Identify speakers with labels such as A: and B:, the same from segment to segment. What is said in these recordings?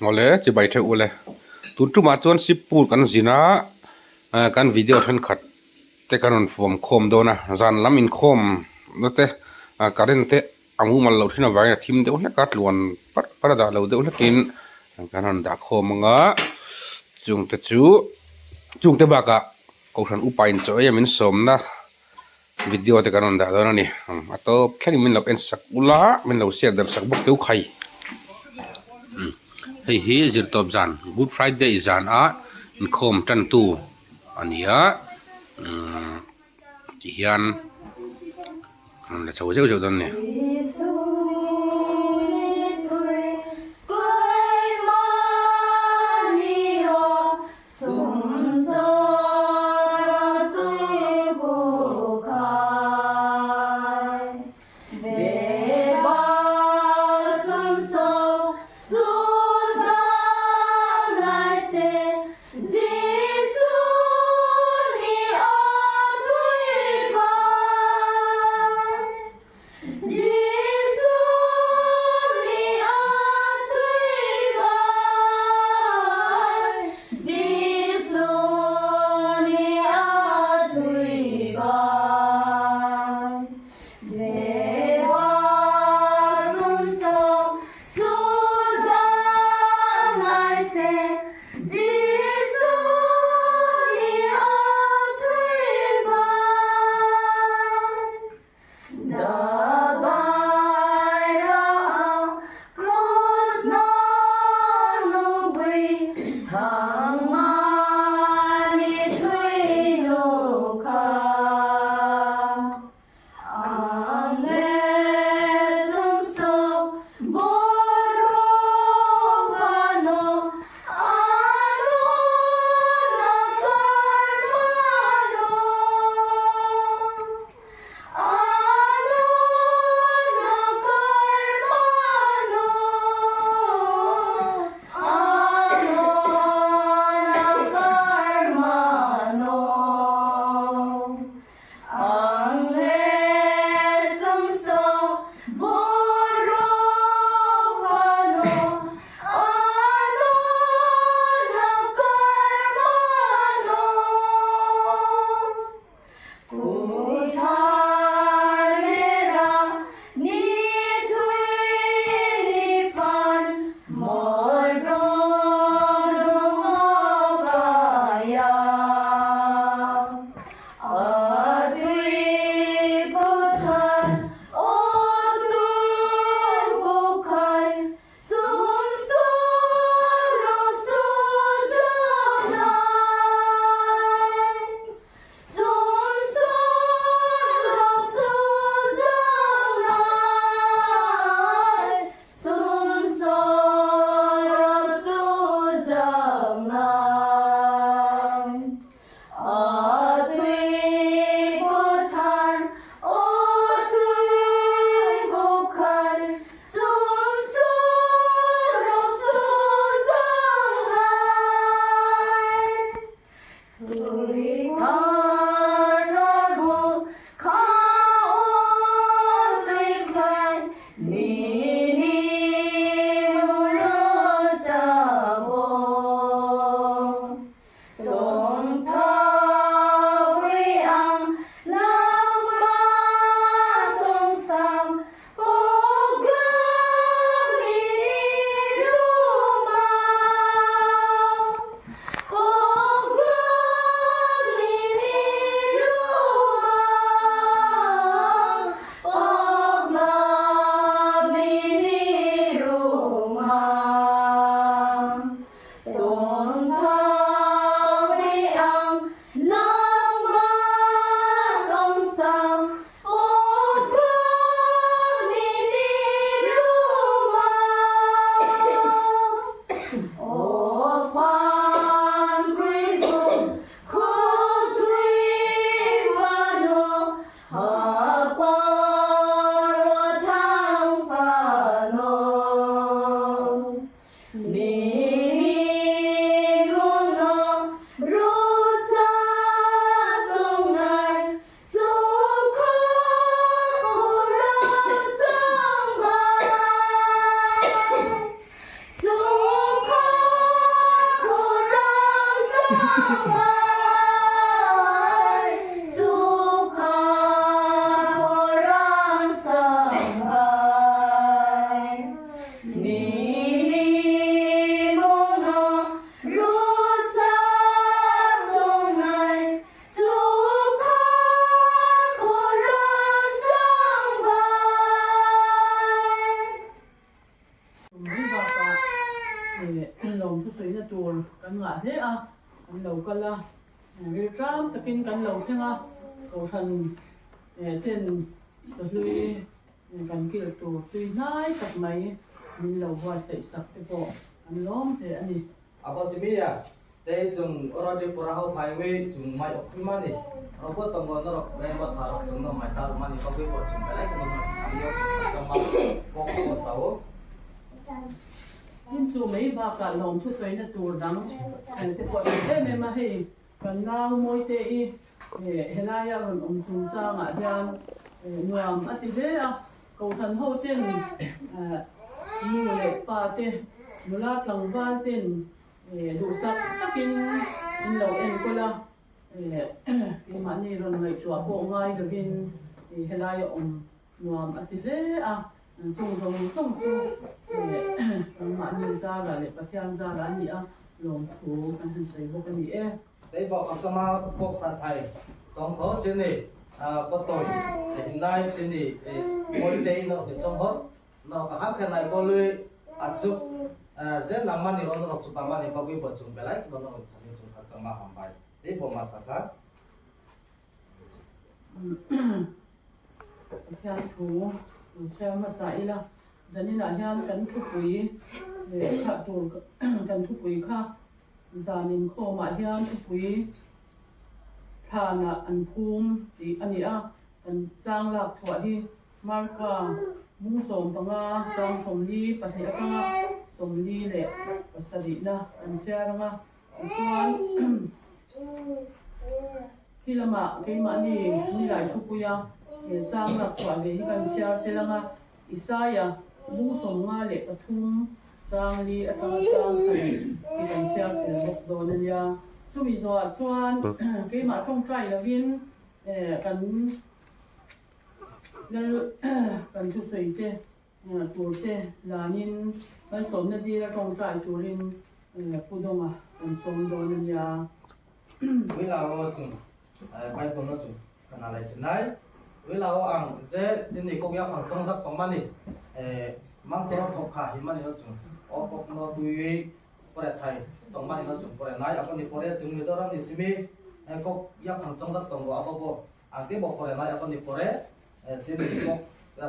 A: Awle chibai theuh ule. Tun tumah chuan Sipur kan zin a, kan video thenkhat te kan rawn fuam khawm dawn a, zan lam inkhawm na te current te a mumal loh thin avangin a thim deuh hlek a, tluan parh parh a dah lo deuh hlekin kan rawn dah khawm ang a, chungte chu chungte bakah Kohhran upa in chaw ei a min sawmna video te kan rawn dah dawn a ni. A tawp thlengin min lo en sak ula, min lo share darh sak bawk teu khai. Hei hi zirtawp zan Good Friday zan a inkhawm tantu a ni a, tihian kan rawn la chho zeuh zeuh dawn a ni.
B: Lawm thusawi tur kan ngah hle a, kan lo kal a, rilṭam takin kan lo thleng a, kohhran ten chawhlui kan kil tur tui hnai tak mai min lo buatsaih sak te pawh kan lawm hle a ni.
C: Aposimia tei chung oro Tripura ho phaiwi chung mai ok mani robot tongo norok le motha rok chung no mai char mani bagwi bo chung belai kheno hamyo chongma kok bo sao.
B: Tin chu mai bakah lawm thusawi na tur dang te pawh tam em em a, hei kan nau Mawite i helaia rawn awm chungchangah hian nuam a ti hle a, Kohhran ho ten nu leh pa te, nula tlangval ten duhsak takin an lo enkawl a, keimahni rawn ngaihtuah pawh ngai lovin helaia awm nuam a ti hle a, chung zawng zawng chu keimahni zara leh Pathian zara a ni a, lawmthu kan han sawi bawk a ni e.
C: Tei bawk ang chama bawk san thai tawng tho che ni kawt tawi hin lai che ni mawi te in rok in chong hot no ka ham khen nai ko lui a suk zen nang mani ron rok chupa mani bagui bo chung belai no no thani chung kha chama ham bai tei bo ma sakha.
B: Pathian thu lo chhiar hmasa ila zaninah hian kan thupui kha tur kan thupui kha Zan inkhawmah hian thupui thlanah an phum tih a ni a, kan chang lak chhuah hi Marka 15 chang 42 atanga 47 na kan chhiar ang a, tichuan khi lamah keimahni nilai thupuia he chang lak chhuah ve hi kan chhiar tel ang a, Isaia 53 Chang li atanga chang sarih hi kan chhiar tel bawk dawn a nia. Chumi zawhah chuan keimah tawngtai lovin kan lal kan thusawi te tur te lanin malsawmna dila tawngtai turin Pu Dawnga kan sawm dawn a nia.
C: Puilao chung Bible no chung kana lai sinai Puilao ang je chini kok ya phang chongjak tongmani mangtoro thok kha himani no chung o kok no tui pore thai tongmani no chung pore nai aboni pore chung Mizoram ni simi kok ya phang chongjak tongo abo bo ang teibo pore nai aboni pore chini kok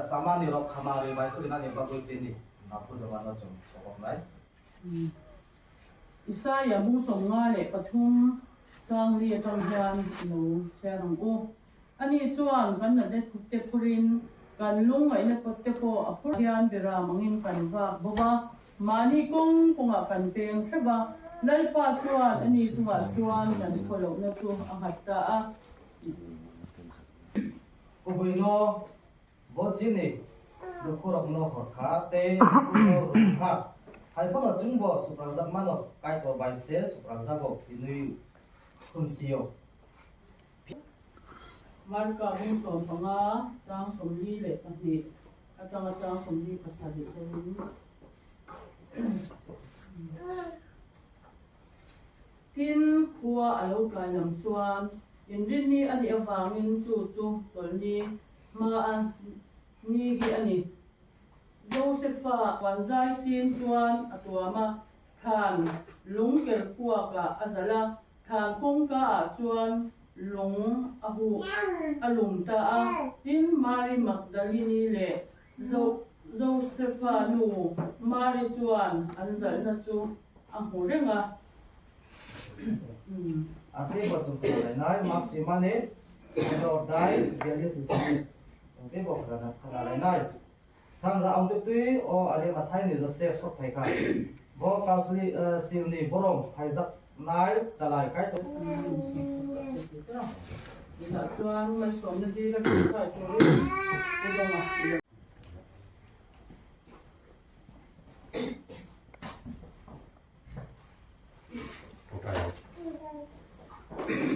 C: samani rok khamari bai surinani bagwi chini phujoma no chung sokok nai.
B: Isaia 53 chang li atang hian i lo chhiar ang u. Ani chuan kan la te phurin kan lungngaihna te pawh a phur hian biram angin kan vak bawk a, mahni kawng kawngah kan peng hrep a, Lalpa chuan ani chungah chuan kan khawlohna chu a nghat ta a.
C: Kubuino Bo chini lukurok no horkha tei lukuno rwngkha. Haiphano chwngbo swprakjakmano Kaitor bai se swprakjago hinwi hwnsio.
B: Marka 15 chang 42 atanga chang 47 chauhin. Tin, khua a lo tlai lam chuan inrinni a nih avangin chu chu chawlhni hma a ni hi a ni. Josefa puanzai sin chuan a tuam a, thlan lung ker kuakah a zalh a, thlan kawngka ah chuan lung a huh a lum ta a. Tin, Mari Magdalini leh Josefa nu Mari chuan an zalhna chu a hmu reng a.
C: A te bawk chung khana lai nai Mark Simane Edward Dai Bialis ni simi chung te bawk khana khana lai nai Sangza ong te tui o ale mathai ni Joseph sok thai kha bo kausli sil ni borom phaizak nai chalai kai to
B: Tah chuan malsawmna dil a tawngtai turin Pu Dawng a.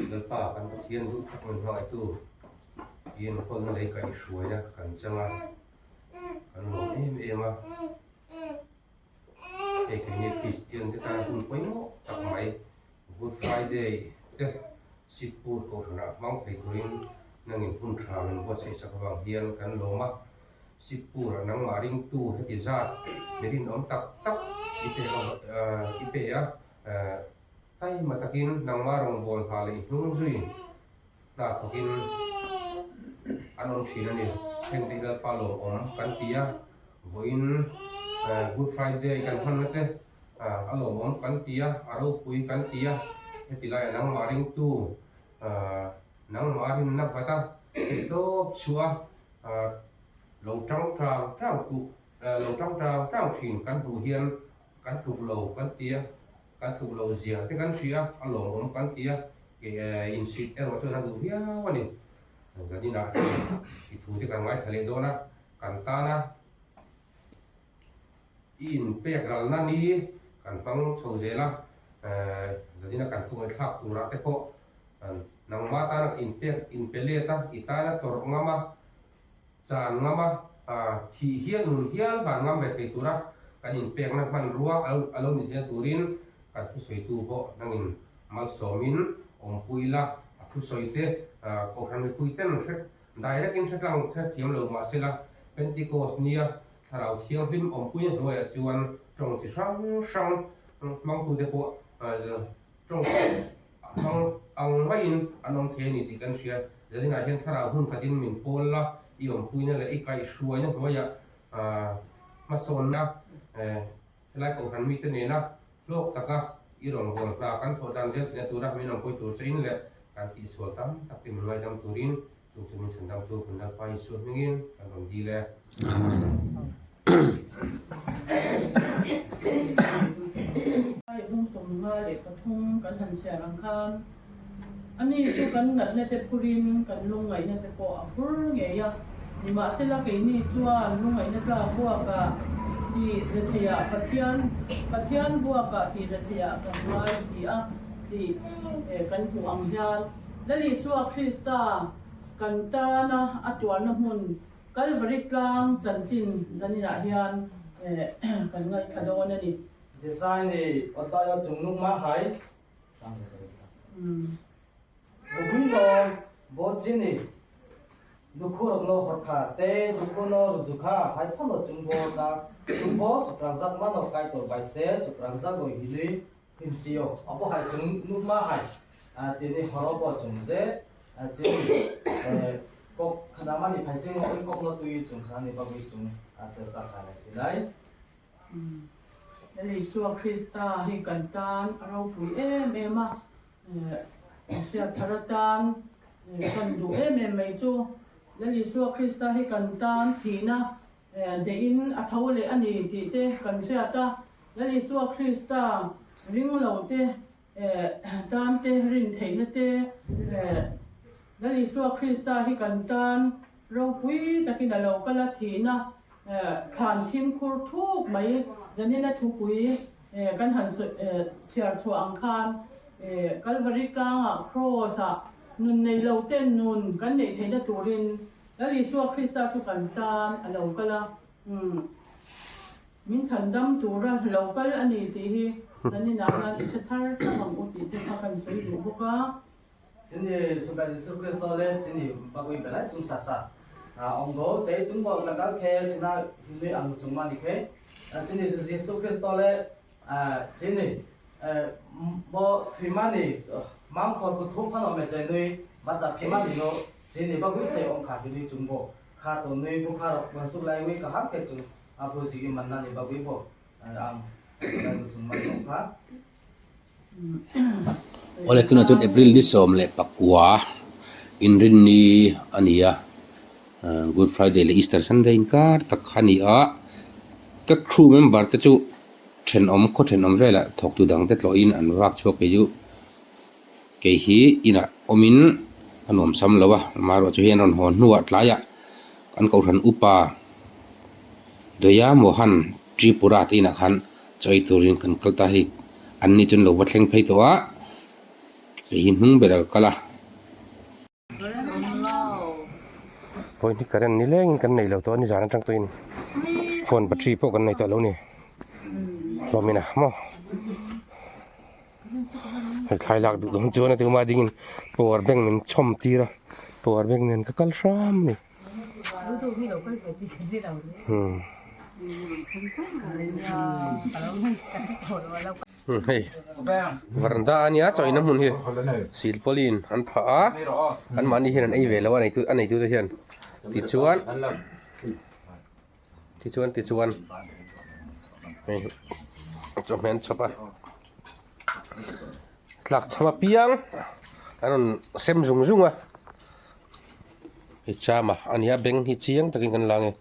A: Lalpa kan Pathian duh tak min hmangaihtu in hawlna lei kaih hruaina kan chang a, kan lawm em em a. Hei keini Kristian te tan hun pawimawh tak mai Good Friday te Sitpur Kohhranah hmang thei turin nangin hun tha min buatsaih sak avang hian kan lawm a. Sipur nangmah ringtu heti zat mi rinawm tak tak i pek i pe a, taima takin nangmah rawngbâwl hna leh i hnung zui hna thawkin an awm thin a ni. Hengte hi Lalpa lawmawm kan ti a, vawiin Good Friday kan hmanna te a lawmawm kan ti a, a ropui kan ti a, heti laiah nangmah ringtu nangmah rinna nghat a, theihtawp chhuah a Lo tang tang tang tu lo tang tang tang thin kan hmuh hian kan tluk lo kan ti a, kan tluk lo zia te kan hria a, a lawmawm kan ti a, insit erawh chuan a duh viau a ni. Zaninah i thu te kan ngaithla leh dawn a, kan tan a, i inpek ralna ni kan hmang chho zel a, zanina kan thungaithlak turah te pawh nangmah tana inpek inpe let a, i tana tawrh ngam a, chan ngam a, thih hial nun hial van ngam ve thei tura kan inpekna hmanrua a lo ni theihna turin kan thusawitu pawh nangin malsawmin awmpui la, a thusawite Kohhran mipuiten hre direct in hre tlang hre thiam lo mahsela Pentecost nia Thlarau Thianghlim awmpuina hnuaiah chuan tawng chi hrang hrang hmangtute pawh tawng hmang ang maiin an awm thei a ni tih kan hria. Zaninah hian thlarau hmun khatin min pawl la, i awmpuina leh i kaihhruaina hnuaiah hmasawnna helai kohhran mite nena hlawk taka i rawngbâwl hna kan thawh dan zel theihna tura min awmpui tur chein leh kan tihsual tam tak te min ngaidam turin chung chu min chhandamtu kan Lalpa Isua hmingin kan rawn dil e.
B: Hung 53 kan han chhiar ang khan ani chu kan natna te phurin kan lungngaihna te pawh a phur ngei a, nimahsela keini chuan lungngaihna tlak buakah tih retheiah Pathian Pathian buakah tih retheiah kan ngai si a tih kan hmuh ang hian Lal Isua Krista kan tana a tuarna hmun Kalvari tlang chanchin zaninah hian kan ngaihthla dawn a ni.
C: Design i Otayo chungnung ma hai. Bubui no bo chini dukhu rok no horkha tei dukhu no rujukha hai phano chungbo ta chungbo swprakjak mano Kaitor bai se swprakjagoi hinui himsio. Abo hai chung nukma hai tini horo bo chung je chini kok khnamani phaisingo oi kokno tui chung khnani bagwi chung chesta khlailai sinai.
B: Isua Krista hi kan tan a ropui em em a, hriat thar atan kan duh em em mai chu. Lal Isua Krista hi kan tan thihna deihin a tho leh a ni tih te kan hriat a. Lal Isua Krista ring lo te tan te rin theihna te Lal Isua Krista hi kan tan ropui takin a lo kal a, thihna thlan thimkhur thuk mai zanina thupui kan han chhiar chhuah ang khan Kalvari tlangah Kraws-ah nun nei lo ten nun kan neih theihna turin Lal Isua Krista chu kan tan a lo kal a. Min chhandam tura lo kal a ni tih hi zaninah hian i hre thar thar ang u tih te kha kan sawi duh bawk a.
C: Chini Subai Jesu Kristo le chini bagwi belai chwngsa sa onggo tei tungbo tatal khe sina hinwi ang muchungmani khe chini Jesu Kristo le chini bo thwimani mangkhor kuthum phano mechenwi bacha phimani no chini bagwi se ongkha hinwi chwngbo kha tonwi bwkha rok wansuk laiwi kaham khe chwng abo jigi mannani bagwi bo ang belai muchungmani ongkha.
A: Awle tunah chuan April ni 19 inrinni a ni a Good Friday leh Easter Sunday inkar tak kha a ni a ka crew member te chu thenawm khaw thenawm velah thawktu dang te tlawhin an vak chhuak kei chu kei hi inah awmin a nuam sam lo a amaherawhchu hi an rawn haw hnuah tlaiah an kohhran upa Doya Mohan Tripura te inah khan chaw ei turin kan kal ta hei an ni chuan lo va thleng phei tawh a hei hi hnung berah ka kal a. Vawiin hi current ni lengin kan nei lo tawh a ni zan atang tawhin phone battery pawh kan nei tawh lo ni hlawmin a maw hei thlai lak duh dawn chuan a ti awm a dingin power bank min chhawm tir a power bank nen ka kal hram a ni. Hmm hei varanda a nia chaw inna hmun hi silpawlin an phah a anmahni hian an ei ve lo a neitu a neitu te hian tichuan tichuan tichuan hei chawhmeh an chhawp a tlak chham apiang an rawn sem zung zung a hei chama a nia beng hi chiang takin kan la ang e.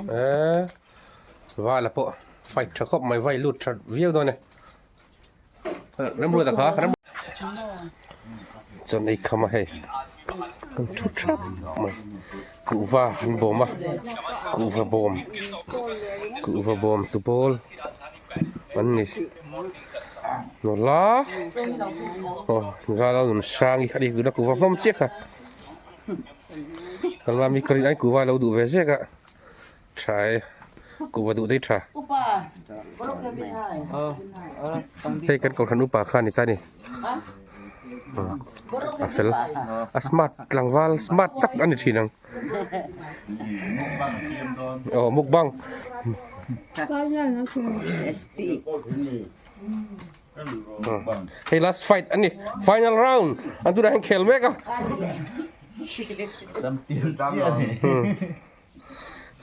A: Eee vala pawh fight tha khawp mai vai lut tha viau dawn e Remruata kha chuan ei kham a hei kan thu thap mai kuhva an bawm a kuhva bawm kuhva bawm tu pawl an ni nula aw nula lo nun sang hi a ni tuna kuhva hlawm chiah kha kalma mi ka rin ai kuhva lo duh ve zek a. Tha e, kuhva duh daih tha. Hei kan kohhran upa kha a ni ta ni. A fel, a smart tlangval smart tak a ni thin ang. Aw mukbang. Hei last fight a ni, final round an tunah hian khel mek a.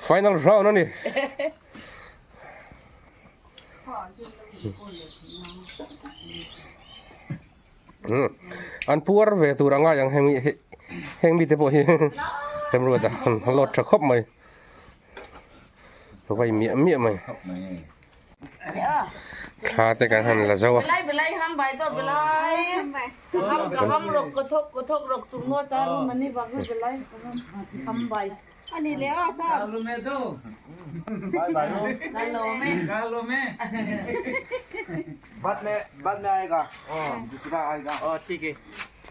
A: Final round a ni. An puar ve tur a ngai ang heng heng mite pawh hi remruat a an lawt tha khawp mai. Vai miah miah mai. Thla te kan han la zo a.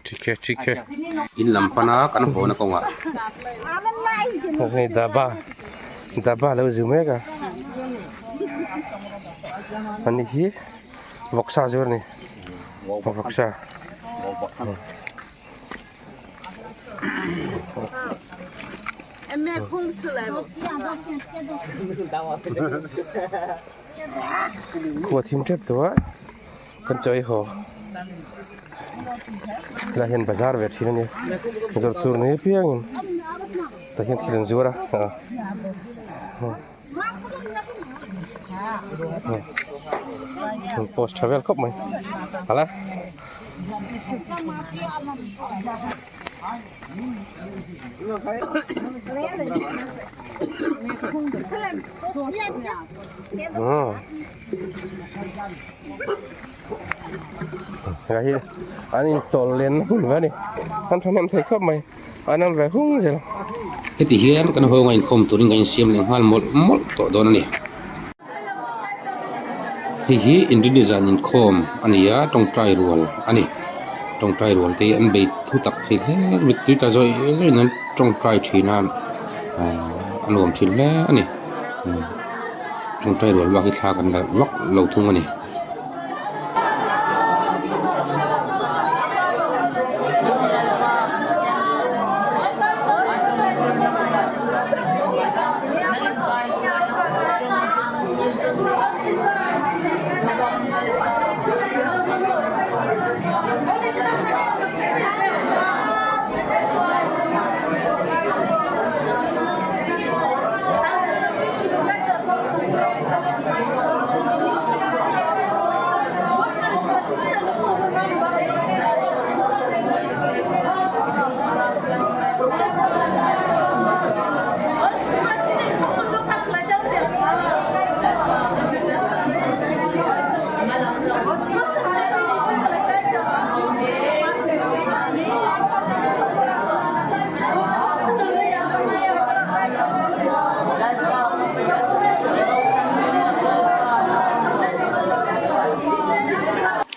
A: Thik e thik e. In lam pana kan haw na kawngah hei daba daba lo zu mek a ani hi vawksa zawr a ni vawksa. Khua thim tep tawh a kan chaw ei haw helai hian bazar ve thin a nia zawrh tur nei apiangin tah hian thil an zuar a post tha vel khawp mai hala. Helai hi an intawlh lenna hmun ve a ni an thahnem thei khawp mai an awm ve hung zel. Heti hian kan hawnga inkhawm turin kan insiam leh nghal mawlh mawlh tawh dawn a ni. Hei hi inrini zan inkhawm a ni a tawngtai rual a ni tawngtai rual te hi an bei thu tak thei hle mittui tla zawih zawih in an tawngtai thin a aah a nuam thin hle a ni tawngtai rual bak hi thla kan la vak lo thung a ni.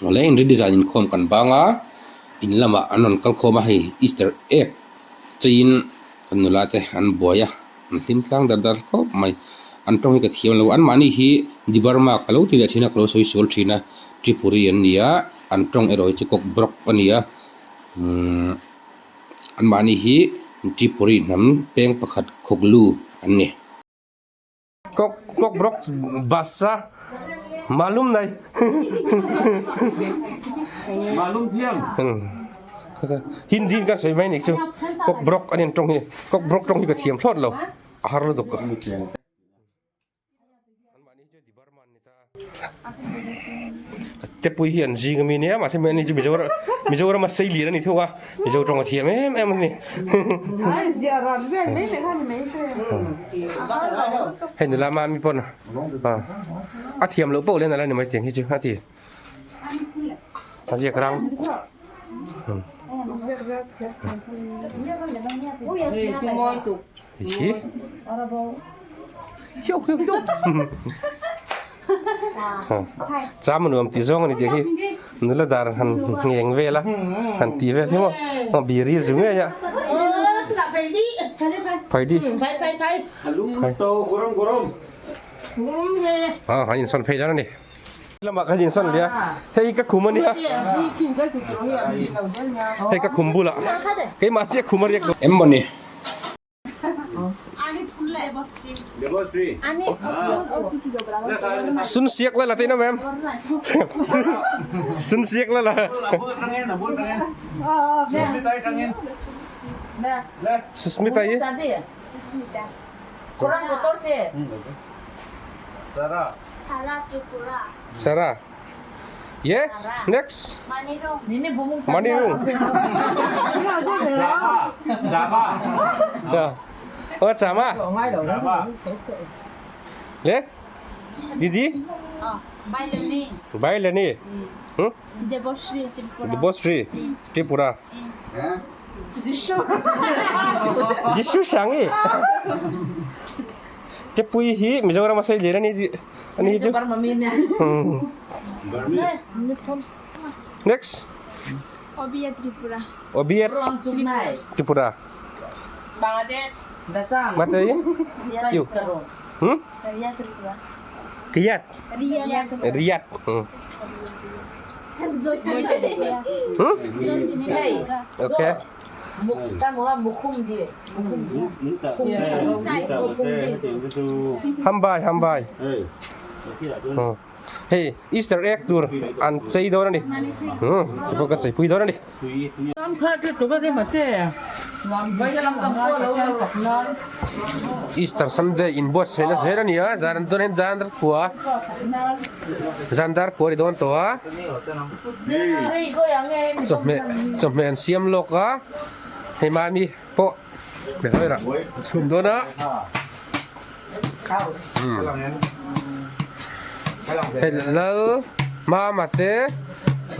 A: Awle in redesign inkhawm kan bang a in lamah an rawn kal khawm a hei easter egg cheiin kan nula te an buai a an hlim tlang dar dar khawp mai an tawng hi ka thiam lo an mahni hi Dibarma ka lo ti leh thin a ka lo sawi sual thin a Tripuri an ni a. an tawng erawh hi chu kawk bawk a ni a umm anmahni hi Tripuri hnam peng pakhat khawklu an ni. Kawk kawk bawk bus a malum nei
D: Malum thiam.
A: Hindi in kan sawi mai ni chu kawk bawk a ni an tawng hi kawk bawk tawng hi ka thiam thlawt lo a har lutuk. Tepui hi an zing ami nia mahse hmel ni chu Mizoram Mizoram a sei lian a ni thung a Mizo tawng a thiam em em a ni hei nula mami pawn a thiam loh pawh len a la ni mai tiang hi chu a ti a ziak rang. Hi. Hiu hiu hiu. Cham nuam ti zawng ani tih hi nula dar han ngeng vel a han ti vel hi maw aw biri zu ngei a phai di a han insawn phei dan ani lamah ka insawn leh a hei ka khum ania hei ka khum bulah keimah chiah khum a riak em mawni. Sun siak la la tihna ma'am. Sun siak la la. Susmita hi. Sara. Yes, next. Manirung. Yeah. Oh, chama. Le? Didi? Bailani. Hmm? Debosri Tripura. Jishu Sangi. Tepui hi Mizoram a sei lian ani ani hi chu. Next.
E: Obia Tripura.
A: Obia Tripura.
F: Bangladesh.
A: Mate in? You. Hmm?
E: Riyadh Tripura.
A: Riyadh.
E: Riyadh.
A: Riyadh. Hmm. Hmm? Okay. Hambai hambai. Hei Easter egg tur an chei dawn a ni. Hmm, chu pawh ka cheipui dawn a ni. Easter Sunday inbuatsaihna zel a ni a, zan an dawn hian zan dar kua zan dar kua a ni dawn tawh a. Chawhmeh chawhmeh an siam lawk a hei mahni pawh hmehawirah chhum dawn a hei lal mama te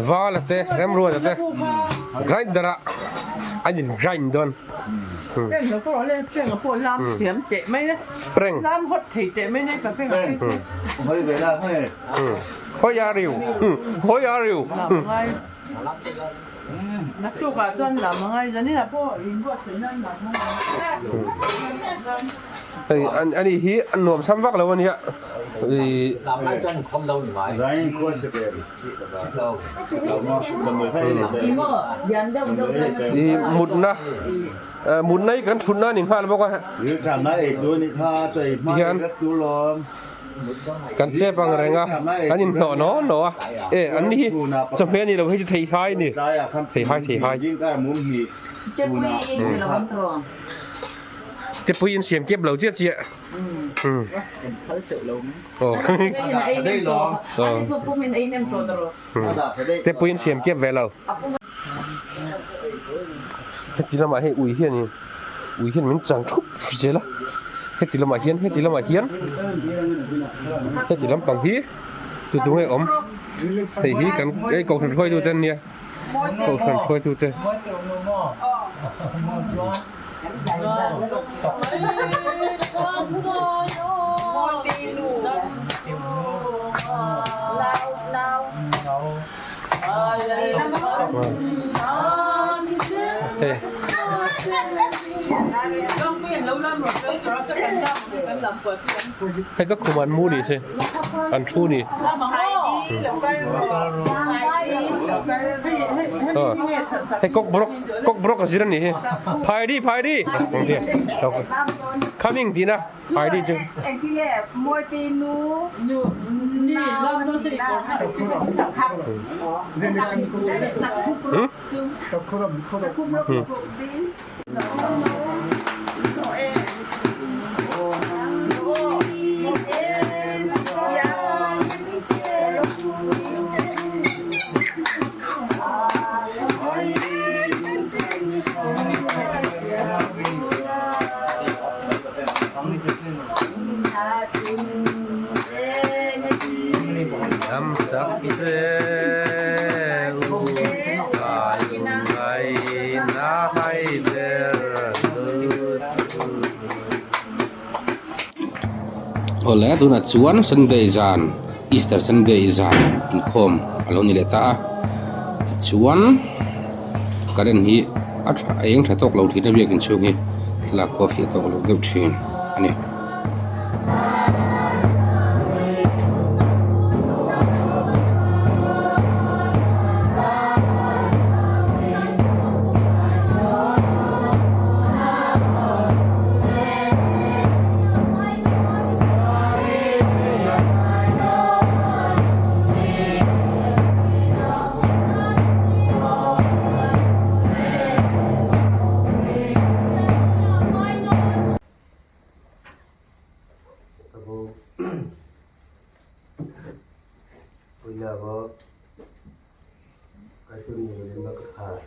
A: vala te remruata te grinder ah an in grind dawn. Prank. Hawi are you? Hawi are you? Hei ani hi a nuam sam vak lo ania ih ih mutna mutna hi kan thutna a ni nghal bawk a tihian. Kan chep ang reng a, kan inhnawh naw naw a, e an ni hi chawhmeh a ni lo hei chu theihai a ni, theihai theihai. Tepui in siam kep lo chiah chiah. Tepui in siam kep ve lo. Heti lamah hei ui hianin ui hian min chang thup zel a heti lamah hian heti lamah hian heti lampang hi tu tu nge awm hei hi kan hei kohhran hruaitu te an nia kohhran hruaitu te. Hei ka khum an mu ni se an thu ni. Hei kok brok kok brok a zir a nih hi phai di phai di coming tihna phai di chu. Lam sak che u ka lungngai na hai ber Awle tunah chuan Sunday zan Easter Sunday zan inkhawm a lo ni leh ta a tichuan current hi a tha a eng tha tawk lo thin a biakin chhung hi thlalak pawh a fiah tawk lo deuh thin a ni.
C: Abo puilabo kaitorni elemba kwthar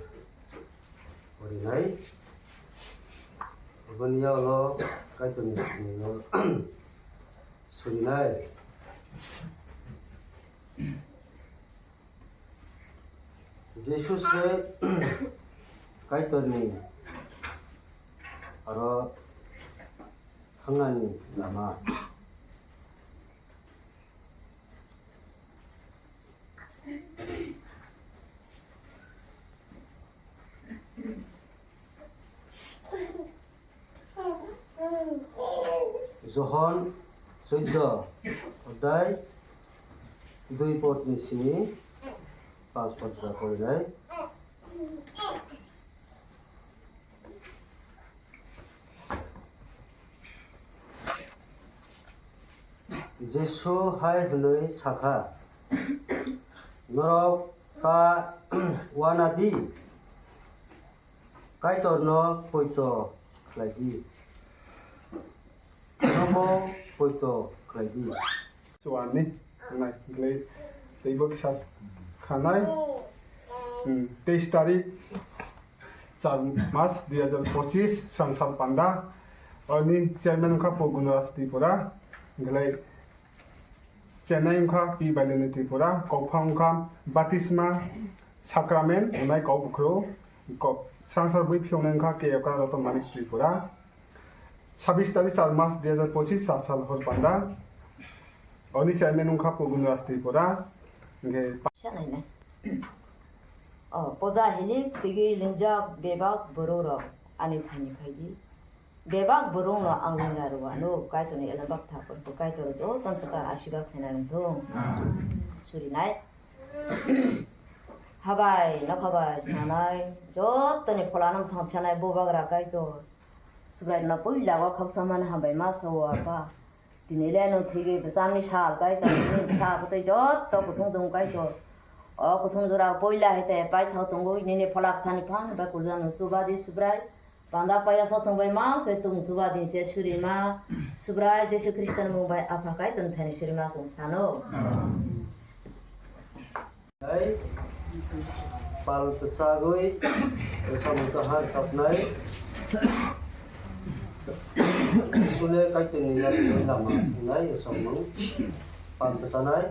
C: porinai oboni yago kaitorni simino surinai. Jisu se kaitorni aro thangnani lama. Johon চৈধ্য অধ্যায় 2 পদ simi 5 পদ jora porinai. Jisu hai hwnwi sakha, Norok ta uanadi, Kaitorno poito khlaidi, nobo poito khlaidi.
G: Chuan ni nai glei teibo kisa khanai 23 tarik 4 mas 2025 sangsal panda ni chairman wngkha Pogunraj Tripura glei chennai wngkha P Baileni Tripura kokphang wngkha Batisma Sacrament hwnai kok bukhru kok sangsar bui phiyoknai wngkha K Okra Ratan Manik Tripura 26 tarik 4 mas 2025 sasal hor panda oni chairman wngkha Pogunraj Tripura hwnkhe
H: Sanaina. Oh, poja hilik tigi lingjak bebak borok rok ani thani phaidi. Bebak borok no ang lingna rwano kaitorni elembak thapor bo kaitor joto saka ashirwad khaina wngthung. Surinai. Habai nokhabai sanai jotoni pholano mwthangchanai bubagra kaitor. Subrai no puila o khoksa man hambai ma sao apha. Tinile nwng thwigwi bwsamni sal kaitor nini bwsa bwtwi joto kuthung tongo kaitor. O kuthung jora poila haite paithak tongwi nini phola kwthangni phan bai kulujano chubadi Subrai. Panda paiya satsang bai mang khe tung chubadi je surima Subrai Jisu Khristoni mung bai Apha kaitorni thani surima chwng sano.
C: Tei pal kwchagwi rwchapmung kaham rwchapnai Jisune Kaitorni yapri lama wngnai rwchapmung pal kwchanai.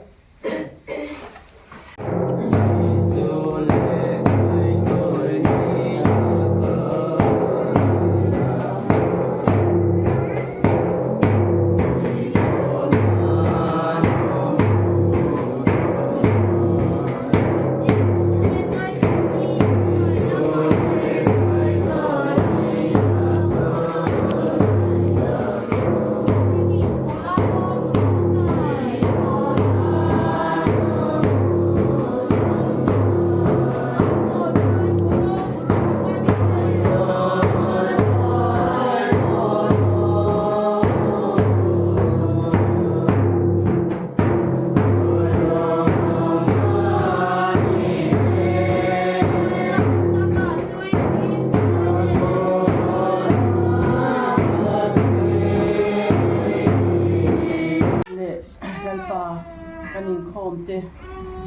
B: kan inkhawm te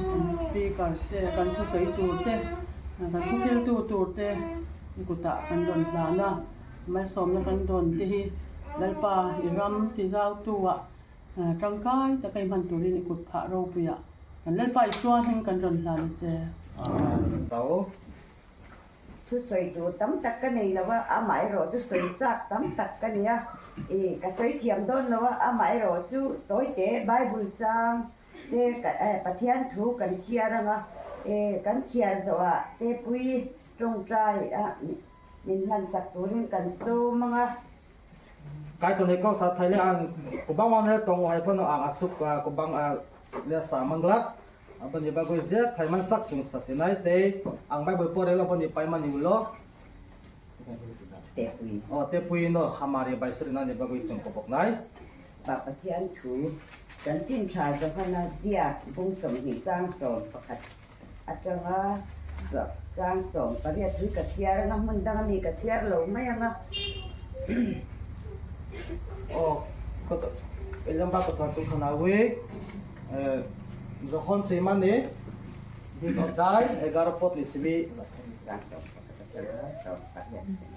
B: kan speaker te kan thusawi tur te kan thufiltu tur te kutah kan rawn hlan a malsawmna kan dawn te hi Lalpa i ram ti zau tu ah tangkai taka i hman turin i kut phah ropui ah kan Lalpa Isua hming kan rawn hlan a che.
I: Thusawi tur tam tak ka nei lo a, amaherawh chu sawi chak tam tak ka ni a, ih ka sawi thiam dawn lo a, amaherawh chu tawite Bible chang te Pathian thu kan chhiar ang a, ih kan chhiar zawhah te pui tawngtai a min hlansak turin kan sawm ang a.
C: Kaitor ni kok sa thai le ang kubang wan le tong hai phano ang asuk kubang le sa manglak aboni bagui je thaiman sak chung sa sinai tei ang bible pore aboni paimani ulo o te pui no hamari bai surinani bagui chung koboknai.
I: Pa Pathian thu chanchin tha Johana ziak bung 20 chang 11 atanga chang 18 hi ka chhiar anga hmun danga mi ka chhiar lo mai anga.
C: Aw Elamba kwthar chu khwnawi Johon swimani bis oddai 11 pod ni simi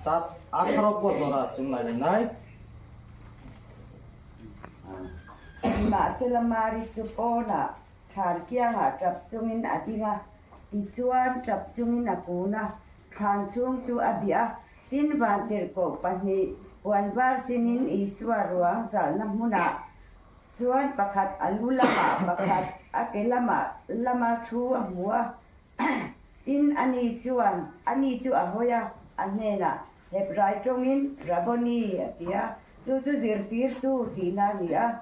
C: sat 18 pod jora chwng nailainai.
I: Nimahsela Mari chu pawnah Thlan kiangah tap chungin a ding a, tichuan tap chungin a kun a, thlan chhung chu a bih a. Tin, vantirhkoh pahnih puan var sinin Isua ruang zalhna hmunah chuan pakhat a lu lamah pakhat a ke lamah lama thu a hmu a. Tin, ani chuan ani chu a hawi a, a hnenah, Hebrai tawngin Rabboni a ti a, chu chu zirtirtu tihna a ni a.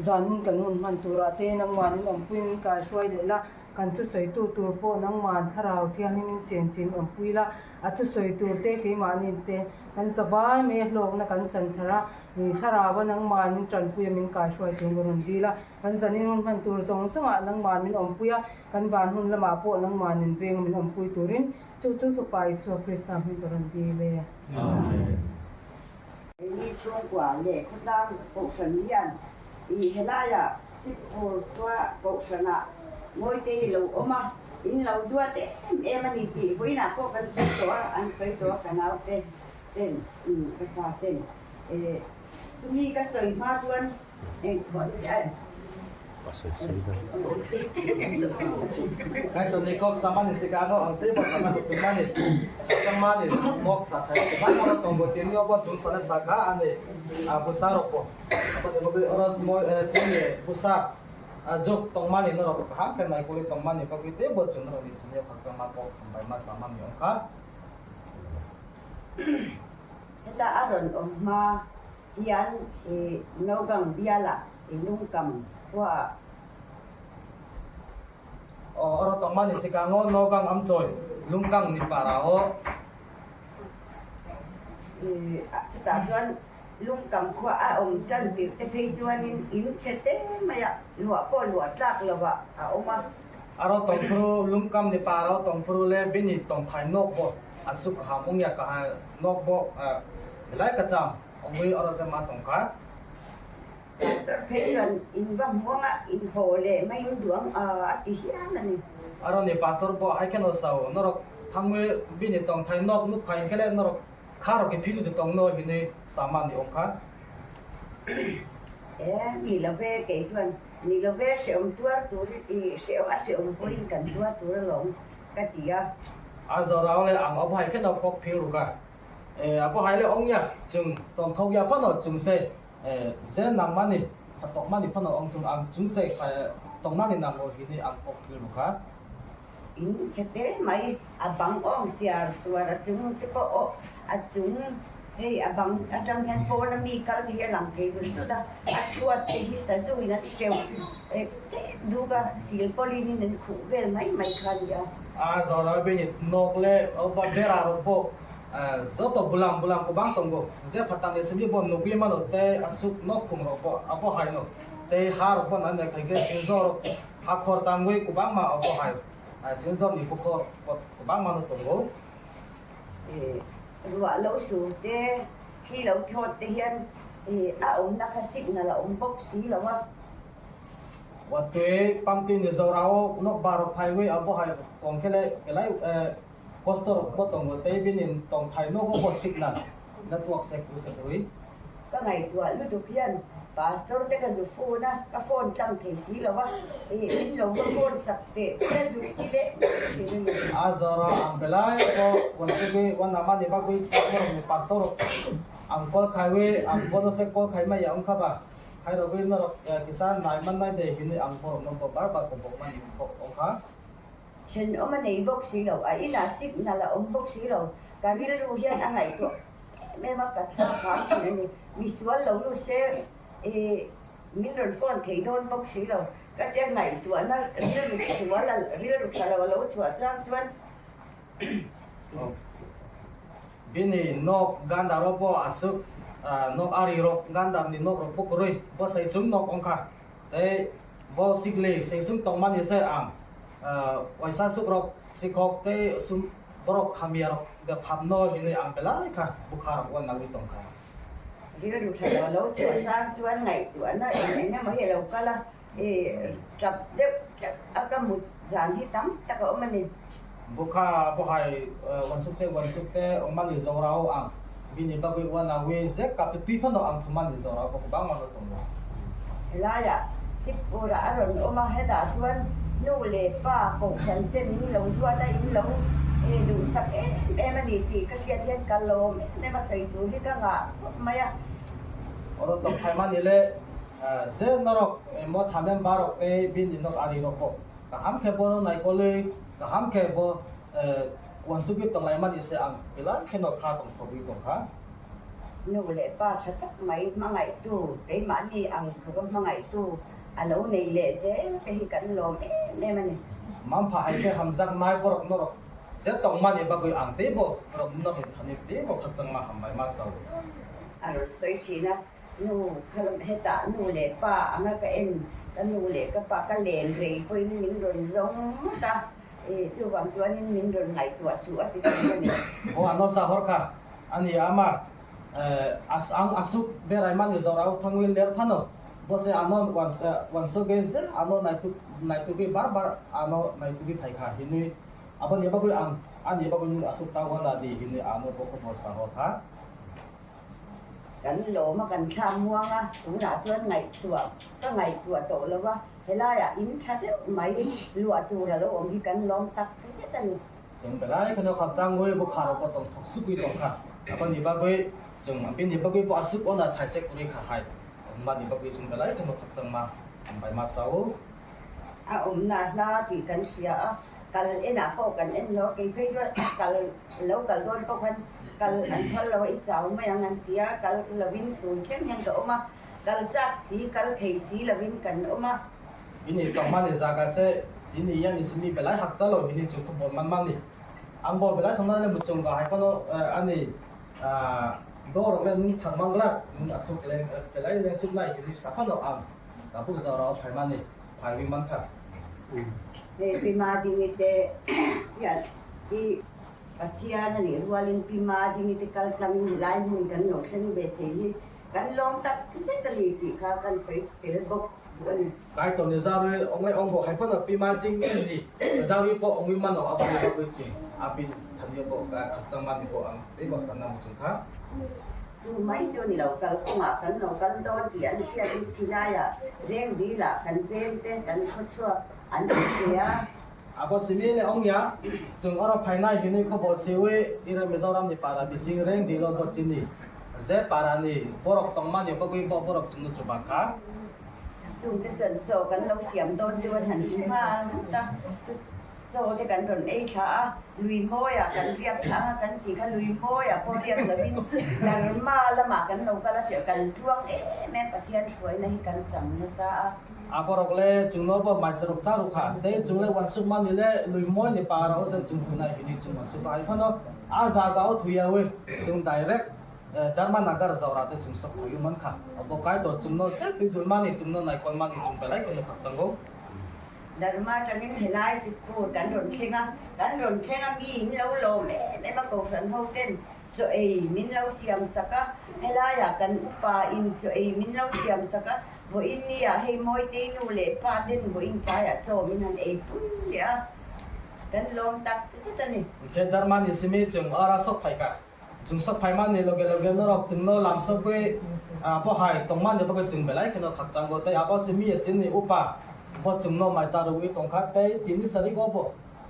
J: Zanin kan hun hman turah te nangmanin awmpui min kaihruai leh la, kan thusawitu tur pawh nangman thlarau thianghlim in chenchin awmpui la, a thusawi tur te keimahni te kan zavai mai a hlawkna kan chan thar a, thlarau a nangman min tanpui a min kaihruai tur ka rawn dil a, kan zanin hun hman tur zawng zawngah nangman min awmpui a, kan van hun lamah pawh nangman min veng a min awmpui turin Chu chu Fapa Isua Krista hming ka rawn dil e.
I: Amen. Keini chhungkua leh khawtlang kohhran hian i helaiah Sipur khua kohhranah Mawitei lo awm a, in lo duat em em a ni tih vawiinah pawh kan sawi tawh a, an sawi tawh a ka naute ten, ka fa ten. Chumi ka sawi hma chuan
C: Kaitor ni kok samani swkango ang teibo sana muchungmani khakchangmani kok sathai kwbangma no tongo tini obo chwng sana sakha ani bwsarokbo aboni bagwi oro chini bwsa juk tongmani norok kaham khe naikolwi tongmani bagwi teibo chwng norokni thani khakchangma kok hambai ma samani wngkha.
I: Heta a rawn awm hma hian i Nogang bialah i lungkam khuaah.
C: Aw aro tongmani sikango Nogang amchoi lungkang ni para o.
I: I chutah chuan lungkam khua a awm tan tirh te phei chuanin in chhe te maia luah pawh luah tlak lovah a awm a.
C: Aro tongphuru lungkam ni para o tongphuru le bini tongthai nok bo asuk kaham wngya kahai nok bo belai kwcham ongwi oro je ma tongkha.
I: Pastor phei chuan in va hmuanga in haw leh mai in duang a ti hial a ni.
C: Aro ni pastor bo hai kheno sao norok thangwi bini tongthai nok nukphai hinkhe le norok kha rok ni philu de tongno hinwi samani ongkha.
I: E ni lo ve kei chuan ni lo ve hrehawm tuar tur i hrehawm a hrehawm pawhin kan tuar tur alawm ka ti a.
C: A zorau le ang a bhai kheno kok phil ruk a. E a bhai le ong ya chung tong thok ya phano chung se e je nang mani thatok mani phano ong chung ang chung se tong nani nang o hini ang kok phil ruk a.
I: In chhe te mai a bang awng siar suar a chung te pawh aw a chung hei a bang atang hian pawn a mi kal te hi a lang thei zut zut a, a chhuat te hi sazu in an hreuh eh tep duk a silpawlin in an khuh vel mai mai kha a ni a.
C: A zawrah bengit nawk leh ba bera rawh pawh zo tawh bulang bulang ku bang tawng go je phatang le simi pawh nukui mano te a suk nawk khum rawh pawh a pawh hai no te ha rawh pawh an nei khai ke sin zawh rawh a khawr tangui ku bang ma a pawh hai sin zawh ni ku khawr ku bang mano tawng go.
I: Ruah lo sur te, thli lo thawt te hian a awmna kha signal a awm bawk si lo a.
C: Watui pamtui ni zorao nok barok phaiwi abo hai tongkhele belai kosto rok bo tongo tei bini tongthai nogo bo signal network se kwrwi se kwrwi.
I: Ka ngaihtuah lutuk hian Pastor te ka zu phone a, ka phone tlang thei si lo a, ih min lo va phone sak teh che zuk ti leh ngawt thin a ni.
C: A zora ang belai pawh Wanchukui Wanamani bakwi borok ni Pastor rok ang call khaiwi ang bono se call khai maya wngkha ba. Khairogwi norok kisa naimannai de hinwi ang borokno bo bar bar kobok mani kok wngkha.
I: Thenawm a nei bawk si lo, a inah signal a awm bawk si lo, ka rilru hian a ngaihtuah em em a, ka thla phah thin a ni. Misual lo nu se ih min rawn phone thei dawn bawk si lo, ka tia ngaihtuahna rilru sual a rilru tha lo a lo chhuah chang chuan.
C: Bini nok gandar o bo aswk nok ari rok gandar ni nok rok bo kwrwi bo saichung nok wngkha tei bo sikli saichung tongmani se ang waisa swk rok sikhok tei borok hamya rok phapno hinwi ang belai kha bwkha rok uanagwi tongkha.
I: Rilru tha lo lo chuan chang chuan ngaihtuahna eng eng emaw hi a lo kal a, i tap deuh tap a ka mut zan hi tam tak a awm a ni.
C: Bukha bohai uansuk te uansuk te awmani zorao ang bini bagwi uanawi je kapte tui phano ang thumani zorao bo kwbangma no tongo.
I: Helaiah Sipurah a rawn awm a, hetah chuan nu leh pa kohhran te min lo duat a, in lo duhsak em em a ni tih ka hriat hian ka lawm em em a, sawi tur hi ka ngah khawp mai a.
C: Aw tawp phai mani le ze norok motha member rok tei bini nok ari rok bo Kaham khe bono naikoli, kaham khe bo uansugwi tonglaimani se ang belai kheno kha tongthogwi tongkha.
I: Nu leh pa tha tak mai hmangaihtu, keimahni ang tluk a hmangaihtu a lo nei leh zel te hi kan lawm em em a ni.
C: Mampha hai khe hamjak nai borok norok je tongmani bagwi ang teibo borok norokni thani teibo khakchangma hambai ma sao.
I: A rawn sawi thin a, Nu kha hetah nu leh pa anga ka en, ka nu leh ka pa ka len rei pawhin min rawn zawng ngawt a, ih chuvang chuanin min rawn ngaihtuah suh a ti thin a ni.
C: Aw a nawsa hawr kha a ni a ma ang a suk berai mani zawr au thangwi ler phano bose ano wansugwi zel ano naitugwi bar bar ano naitugwi phaikha hinwi aboni bagwi ang ani bagwi nwng aswk ta uanadi hinwi ano bokhobo sahor kha.
I: Kan lawm a, kan thla muang a, tunah chuan ngaihtuah ka ngaihtuah tawh lo va, helaiah in tha deuh mai luah tur a lo awm hi kan lawm tak zet a ni.
C: Chung belai kheno kha changui bo kharo ko tong thok sukui tong kha abo ni bagui chung bini bagui bo asuk ona thaise kurui kha hai ongma ni bagui chung belai kheno khakchangma hambai ma sao.
I: A awmna hla tih kan hria a, kal enah pawh kan en lo, kei phei chuan kal lo kal dawn pawh khan kal an phal lo a, i chau mai ang an ti a, kal lovin tun thleng hian ka awm a, kal chak si, kal thei si lovin kan awm a.
C: Ini tawngmani jaga se ini yan isimi belai hak chalo hini chu khubor man mani angbo belai thangna le muchung ga hai phano ani door rok le nung thang manglak nung asuk leng belai leng suk nai hini sa phano ang Tabuk jora o phaimani phaiwi mankha.
I: Hei Pi Madingi te hian i Pathian a nih rualin Pi Madingi te kal tlangin helai hmun kan lo thleng ve thei hi kan lawm tak zet a ni tih kha kan sawi tel bawk duh a ni.
C: Kai tawh ni Zarui awng leh awng bawk hai pawn Pi Madingi ni Zarui pawh awngwi man awng a bawk bawk chi a pin thani bawk khakchang man ni bawk ang tei bawk sanna muchung kha.
I: Chu mai chu ni lo, kalkawngah kan lo kal dawn tih an hriat in khilaiah reng dilah kan veng te kan khaw chhuak an ti ve a.
C: A bo simi le ong ya, chung oro phainai hinui khobor siwi ira Mizoram ni para bising reng dilo bo chini je para ni borok tongmani bagwi bo borok chungno chubakha.
I: Chung te chuan chaw kan lo siam dawn chu an han ti nghal ngawt a. Chaw te kan rawn ei thla a, lui mawiah kan riak thla a, kan ti kha lui mawiah pawh riak lovin Dharma lamah kan lo kal a tirh kan tluang em em Pathian hruaina hi kan chang nasa a.
C: A borok le chung no bo mai charuk charuk kha tei chung le uansuk mani le lui mawi ni para o chen chung thunai hini chung uansuk a hai phano a jaga o thuya wi chung direct Dharma Nagar jora te chung sok thayu man kha abo kaitor chung no se tui dul mani chung no naikol mani chung belai kheno khakchango.
I: Dharma atangin helai sikkur kan rawn thleng a, kan rawn thleng a mi in lo lawm em em a kohhran ho ten. chaw ei min lo siam sak a, helaiah kan upa in chaw ei min lo siam sak a, vawiin nia hei Mawitei nu leh pa ten vawiin tlaiah chaw min han ei pui leh a, kan lawm tak zet a ni.
C: He dharma ni simi chung ara sawk phai ka chung sawk phai ma ni loge loge norok chung no lam sawk gui bo hai tong ma ni bo chung belai khe no khak chang go tei abo simi chin ni upa bo chung no mai cha ru wi tong kha tei tini sari go bo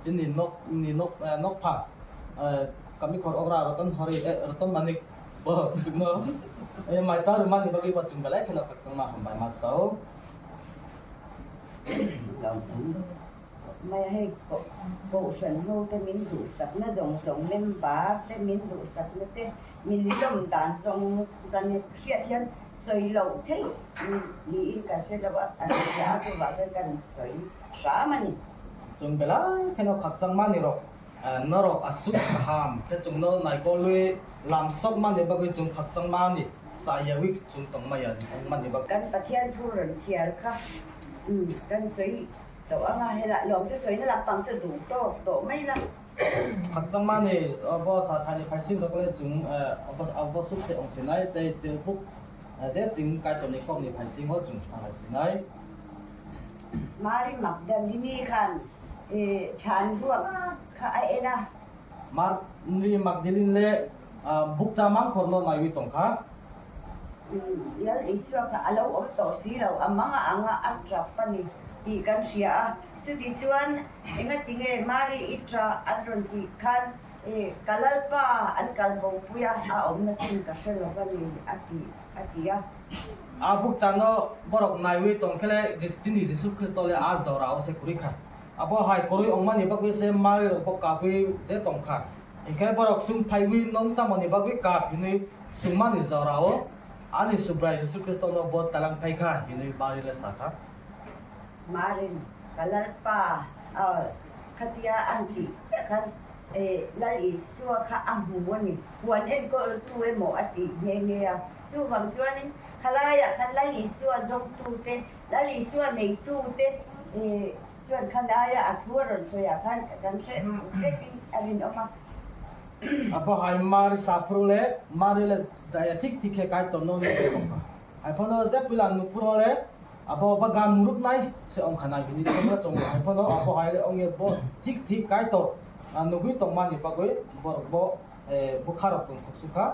C: chini nok ni nok nok pha kami khor ogra roton hori roton manik bo chung no mai cha ru ma ni bagui bo chung belai khe no khak chang ma hambai ma sao.
I: Mai hei kohhran ho te min duhsakna zawng zawng member te min duhsakna te min lawm dan zawng kan hriat hian sawi loh theih niin ka hre lo a, an hria a chuvah chuan kan sawi hram a ni.
C: Chung belai khen aw khat chang mani rawk nawrok a suk ka ham khe chung no nai ko lui lam sawk mani bagui chung khat chang mani sa ya wik chung tong mai a ong mani bag.
I: Kan Pathian thu rawn chhiar kha kan sawi Tawh anga helai lawm chu sawi na lampang chu duh tawk tawh mai la.
C: Khat chang ma ni abo sa thai ni phai sing rak le chung abo suk se ong sinai te te buk ze chung kai to ni kok ni phai sing ho chung thang sinai.
I: Mari Magdalini khan thlan ruak kha a en a.
C: Mari Magdalene le buk cha mang khor no nai wi tong kha.
I: Lal Isua kha a lo awm tawh si lo, a manga anga a tap a ni tih kan hria a. Chuti chuan engati nge Mari i ta an rawn tih khan ka Lalpa an kal bo pui a, a awmna chin ka hre lo va ni a ti a ti a.
C: A buk chan aw borok naiwi tawng khe le chini Jisu Khristo le a zawra aw se kuri kha. A bo hai korui ongmani bagwi se Mari rok bo kabwi je tong kha. Hinkhe borok sung phaiwi nong tamoni bagwi kap hinwi Sungmani jora-o ani Subrai Jisu Khristono bo talang phai kha hinwi Mari le sa kha.
I: Marin, ka Lalpa khatia an tih chiah khan Lal Isua kha a hmu a ni. Huan enkawltu emaw a tih nghe nghe a. Chuvang chuanin khalaiah khan Lal Isua zawngtute, Lal Isua neitute chuan khalaia a thu a rawn sawiah khan kan hre vekin a rinawm a.
C: Abo hai Mari saphru le Mari le daya thik thik khe kai tonno ni te ong kha. Hai phono je puila nupuro le abo ba gan murup nai se ong kha nai bini chongra chongo hai phono abo hai le ong ye bo thik thik kai to nugui tongmani bagui borok bo bwkha rok tongthok sukha.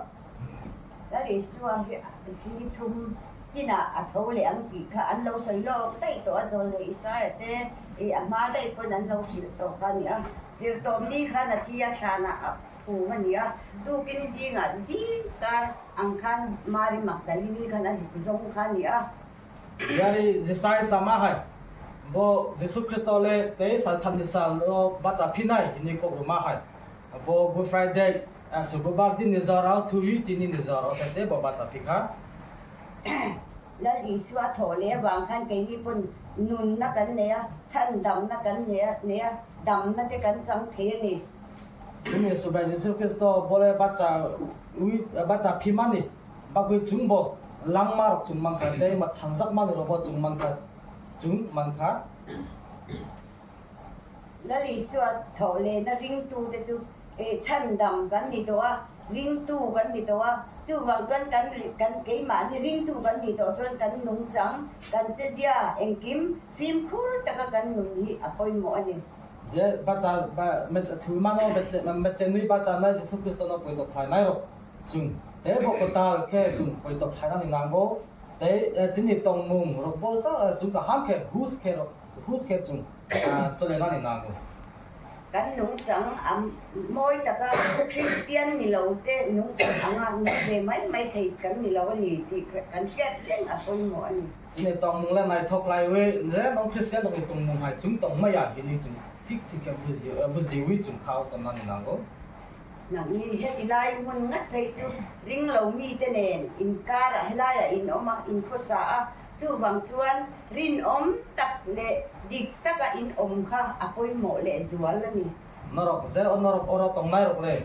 I: Lal Isua hi thi thum chinah a tho leh ang tih kha an lo sawi lawk daih tawh a, zawl leh Isaia te i a hma daih pawn an lo hrilh tawh kha a ni a. Zirtawmni khan a thi a thlanah a phum a ni a, tukin zingah zing kar ang khan Mari Magdalini khan a zuk zawng kha a ni a.
C: Yari Jesai sama hai bo Jesu Kristo le tei saltham ni sal o bacha phinai hinui kok rwma hai bo Good Friday Shukrobar din ni jorao thuwi tini ni jorao tei tei bo bacha phikha.
I: Lal Isua thawh leh avang khan keini pawn nunna kan nei a, chhandamna kan nei a, damna te kan chang thei a ni.
C: Chumi Subrai Jesu Kristo bole bacha ui bacha phimani bagwi chung bo langma rok chung mankha tei mwthangjak mani rok bo chung mankha chung mankha.
I: Lal Isua thawh lehna ringtute chu chhandam kan ni tawh a, ringtu kan ni tawh a, chuvang chuan kan kan keimahni ringtu kan nih tawh chuan kan nungchang, kan chezia engkim fimkhur taka kan nun hi a pawimawh a ni.
C: Je bacha ba me thu ma no beche meche nui bacha nai Jesu Kristo no poi to thai nai ro chung te bo ko tal khe chung poi to thai na ni nang go te chini tong mung ro bo sa chung ka ham khe hus khe ro hus khe chung chole na ni nang go.
I: Kan nungchang a mawi taka Kristian ni lo te nungchang anga nung ve mai mai thei kan ni lo a ni tih kan hriat reng a pawimawh a ni.
C: Chini tawngmung le nai thawk lai we le nong Kristian rok ni tawngmung hai chung tawng mai ah hini chung thik thik ke buzi wi chung khao ton na ni nang go.
I: Nangni heti lai hmun ngat phei chu ring lo mi te nen inkar ah helai ah in awm a, in khawsa a, Chuvang chuan rinawm tak leh dik taka in awm kha a pawimawh leh zual a ni.
C: Narok ze aw narok oro tawng nai rok le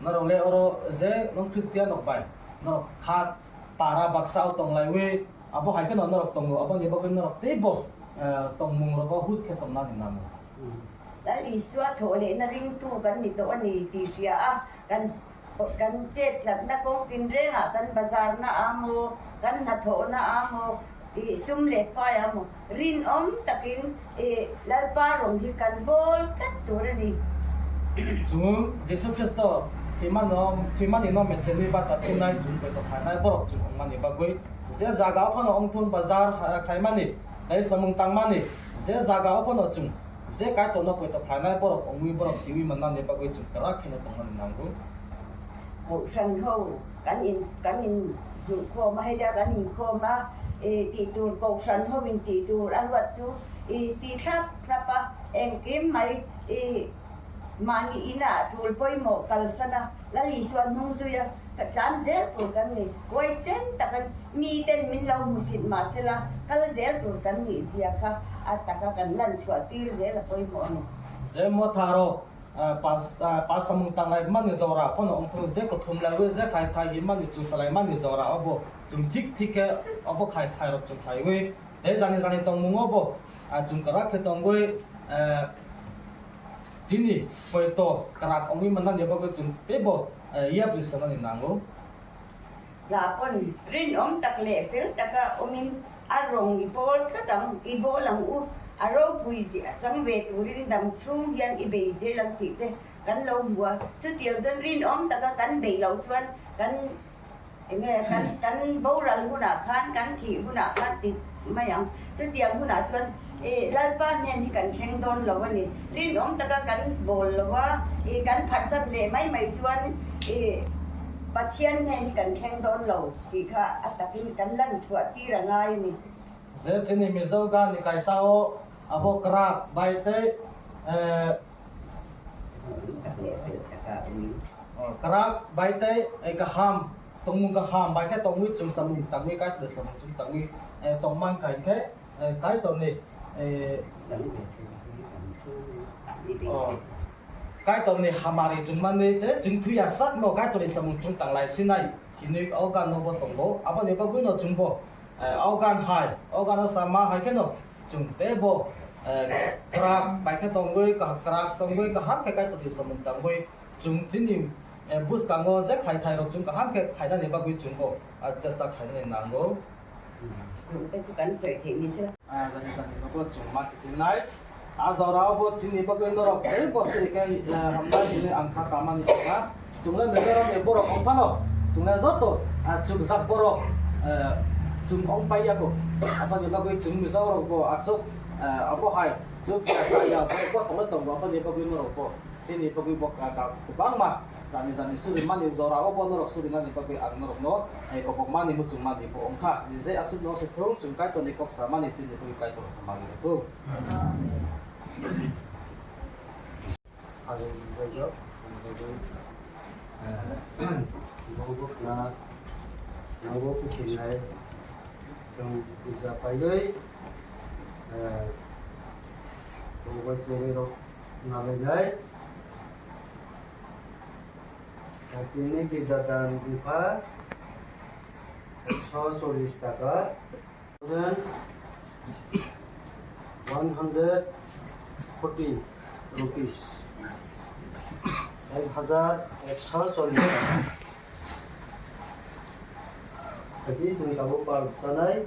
C: narok le oro ze nong Kristian rok bai narok khat para baksa aw tawng lai we abo hai khe no narok tongo abo ni bagwi narok teibo tawngmung rok o hus khe tongna ni namo.
I: Lal Isua thawh lehna ringtu kan ni tawh a ni tih hria a, kan. Kan chet tlatna kawng tinrengah kan bazarna a maw, kan hnathawhna a maw, ih sum leh pai a maw, rinawm takin ih Lalpa rawng hi kan bawl tlat tur a ni.
C: Chung Jesu Khristo thimani no mechenwi ba chaphinai chung poito khainai borok chung ongmani bagwi je jagao phano ongthun bazar khaimani tei samung tangmani je jagao phano chung Je Kaitorno poito khlainai borok ongwi borok siwi mannani bagwi chwng kwrak kheno tongnani nango.
I: Kohhran ho kan in kan in hmuhkhawm a, hetia kan inkhawm a, i tih tur kohhran ho in tih tur a ruat chu i ti thlap thlap a, engkim mai i mahni inah tul pawimawh kalsan a, Lal Isua hnung zui a, ka tlan zel tur kan ni. Huaisen taka miten min lo hmusit mahsela kal zel tur kan nih zia kha a taka kan lan chhuah tir zel a pawimawh a ni.
C: Zemaw tharo pa samung tanglai mani zora kono ongthung ze kothum laiwi ze khai thai hi mani chung salai mani zora obo chung thik thik khe obo khai thai rok chung khlaiwi tei jani jani tongmung obo chung kwrak khe tongwi Chini poito kwrak ongwi mannani bagwi chwng teibo yapri sanani nango.
I: Hla pawn rinawm tak leh fel taka awmin a rawng i bawl tlat ang, i bawl ang u, a ropui a chang ve turin dam chhung hian i bei zel ang tih te kan lo hmu a. Chutiang chuan rinawm taka kan beih loh chuan kan enge kan kan boral hunah khan kan thih hunah khan ti mai ang. Chutiang hunah chuan ih Lalpa hnen hi kan thleng dawn lo a ni. Rinawm taka kan bawl lo a, ih kan phatsan leh mai mai chuan ih Pathian hnen hi kan thleng dawn lo tih kha a takin kan lan chhuah tir a ngai a ni.
C: Zerchini Mizo ga ni kaisa aw abo krak bai te eh. Karak bai te ei ka ham tongmung ka ham bai khe tongwi chung samung tangwi kai tle samung chung tangwi tongman kai khe kai to ni kai to ni hamari chung manwi te chung thuya sak no kai to ni samung chung tanglai sinai hinui o gan no bo tongo aboni bagwi no chung bo o gan hai o gan no sama hai khe no Chwng teibo kwrak bai khe tongwi kwrak tongwi kaham khe Kaitorni samung tangwi chwng chini bwskango je khaithairok chwng kaham khe khainani bagwi chwngbo chesta khainani nango. Jani jani nogo chwng ma kitingnai. A jorao bo chini bagwi norok teibo suri khe hamnai hinwi ang kha kamani tongkha. Chwng le Mizoram ni borok wng phano chwng le joto chukjak borok chwng wng pai ya bo. Aboni bagwi chwng Mizo rok bo aswk abo hai chuk ya chaya borok bo tongwi tongo aboni bagwi norok bo chini bagwi bo kwbangma jani jani surimani jora o bo norok surinani bagwi ang norokno kobokmani muchungmani bo wngkha. Nije aswk no sithung chwng Kaitorni kok samani chini bagwi Kaitor hamari rwthung.
K: न'आवबो फैफिननाय जों फुजा फायै बबावबा जिराय नालायनाय दिनै गिर्जा दान बिफा 140 टाका 140 rupees 1140 টাকা Jadi sing kamu sanai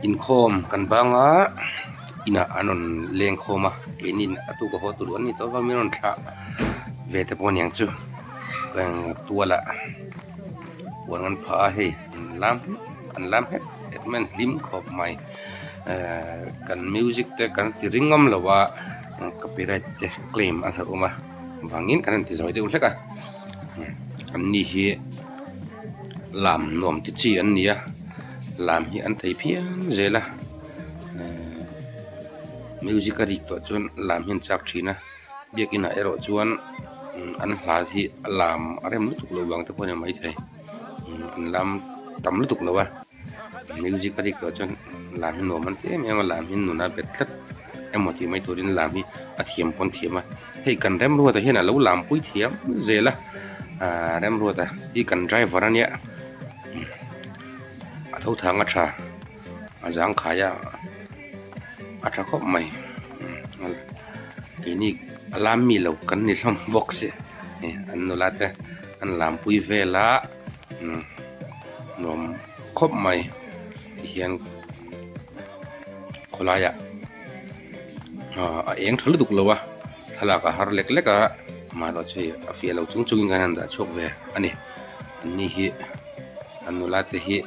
A: Inkhawm kan bang a inah an rawn leng khawm a keini a tuk a haw tur an ni tawh avangin min rawn thlah ve te pawh aniang chu tualah puan an phah a hei an lam an lam het het mai a an hlim khawp mai ehh kan music te kan ti ring ngam lo a copyright te claim a hlauhawm a vangin kan han ti zawi deuh hlek a an ni hi lam nuam ti chi an ni a lam hi an thei phian zel a ehh music a rik tawh chuan lam hi an chak thin a biakin ah erawh chuan an hla hi a lam a rem lutuk loh vang te pawh a ni maithei an lam tam lutuk lo a music a rik tawh chuan lam hi nuam an ti em em a lam hi nun a bet tlat emaw tih mai turin lam hi a thiam pawn thiam a hei kan Remruata hian a lo lam pui thiam zel a ahh Remruata hi kan driver a nia a tho thang a tha a zangkhai a a tha khawp mai keini a lam mi lo kan ni hlawm bawk si an nula te an lam pui vel a nuam khawp mai tihian khawlaiah a eng tha lutuk lo a thlalak a har lek lek a amaherawhchu hei a fiah lo chung chungin kan han dah chhuak ve a ni anni hi an nula te hi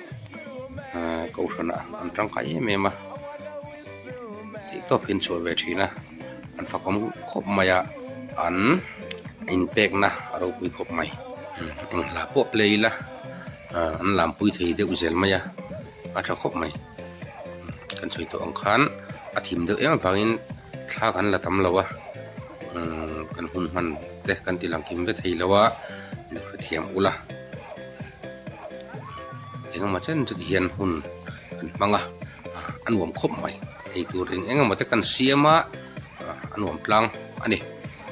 A: ahh kohhran ah an tangkai em em a theih tawp hi an chhuah ve thin a an fakawm khawp mai a an inpekna a ropui khawp mai eng hla pawh play ila ahh an lampui thei deuh zel mai a a tha khawp mai kan sawi tawh ang khan a thim deuh em avangin thla kan la tam lo a umm kan hun hman te kan ti lang kim ve thei lo a mi hrethiam ula engemaw chen chu tihian hun kan hmang a a nuam khawp mai eitur eng eng emaw te kan siam a a nuam tlang a ni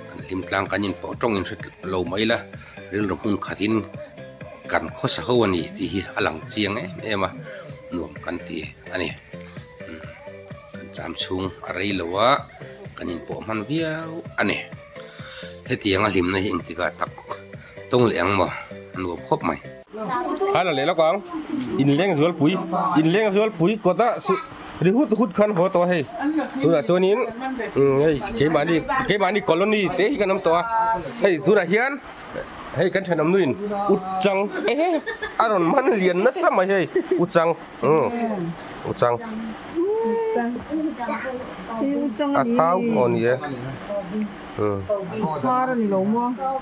A: kan hlim tlang kan inpawh tawng in hre lo mai ila rilru hmun khatin kan khawsa ho a ni tih hi a lang chiang em em a nuam kan ti a ni kan cham chhung a rei lo a kan inpawh hman viau a ni hetiang a hlimna hi engtikah tak tawng leh ang maw a nuam khawp mai. Khan a leh lawk ang inleng zualpui inleng zualpui kawta ri hut hut khan haw tawh a hei tunah chuanin hei keimahni keimahni colony te hi kan awm tawh a hei tunah hian hei kan thenawm nuin uchang ehe a rawn man lian nasa mai hei uchang uchang a thau aw ni e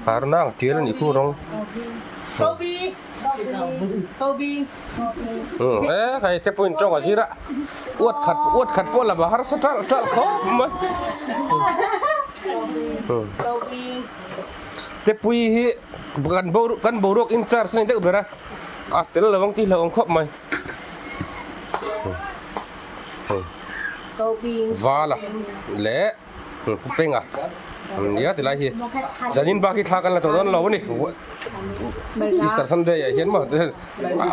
A: har nang tial a nih khu rawng. E khai te pawhin tawng a zir a uat khat uat khat pawh la harsa ṭalh ṭalh khawp mai te pui hi kan boruak kan boruak in charge a ni deuh ber a a tel lo ang tih hlauh ang khawp mai vala leh. Penga nia ti lai hi zanin bak hi thla kan la tawh dawn lo a ni Easter Sunday ah hian maw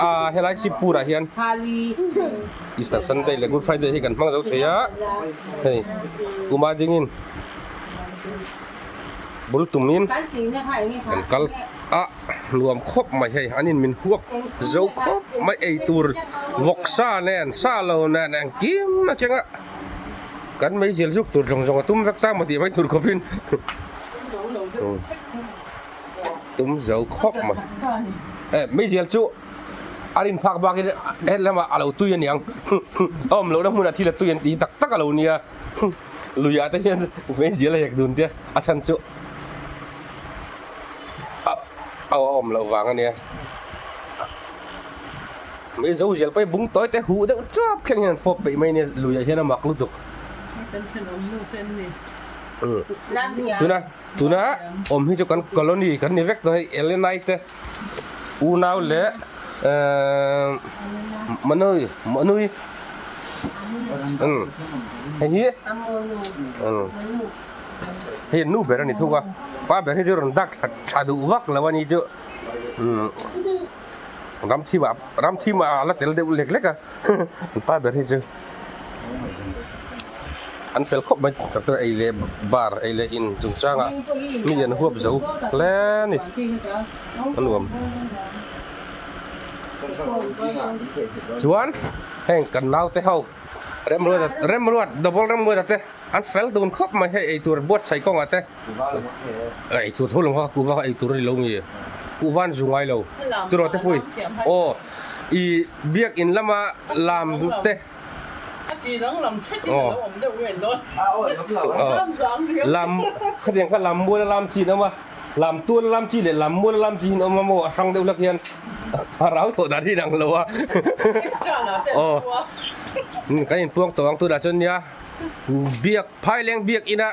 A: a helai Sipur ah hian Easter Sunday leh Good Friday hi kan hmang zo thei a hei kuma dingin bul tumin kan kal a nuam khawp mai hei an in min huap zo khawp mai ei tur vawksa nen sa lo nen engkim a cheng a. Kan meizial zuk tur zawng zawng a tum vek ta maw tih mai tur khawpin tum zo khawp mai. Eh meizial chu a rin phak bakin he lamah a lo tui aniang a awm lohna hmunah thil a tui an tih hi tak tak a lo nia luiah te hian meizial a hek dun tia a chhan chu a awm loh vang ania. Mai zo zial pawh hi bung tawi te huh deuh chap thleng hian an fawp peih mai a nia luiah hian a mak lutuk. Tuna tuna awm hi chu kan colony kan ni vek tawh hei Elenai te unau leh ehh Manui Manui hei hi hei nu ber a ni thung a pa ber hi chu rawn dak thla duh vak lo a ni chu. Ram thim ah ram thim ah a la tel deuh lek lek a an pa ber hi chu an fel khawp mai tak tak ei leh bar ei leh in chungchang ah mi an huap zo hle a ni a nuam. Chuan heng kan naute ho Remruata Remruat double Remruata te an fel dun khawp mai hei eitur buatsaih kawngah te eitur tho lo kha kuhva kha eitur a ni lo nge kuhva an zu ngai lo tiraw te pui aw ih biakin lama lam te aw lam khatiang kha lam mual a lam chin a awm a lam tual a lam chi leh lam mual a lam chi hi an awm a maw a hrang deuh hlak hian a rau thawh dan hi inang lo a aw kan inpuang tawh ang tunah chuan nia biak phaileng biak ina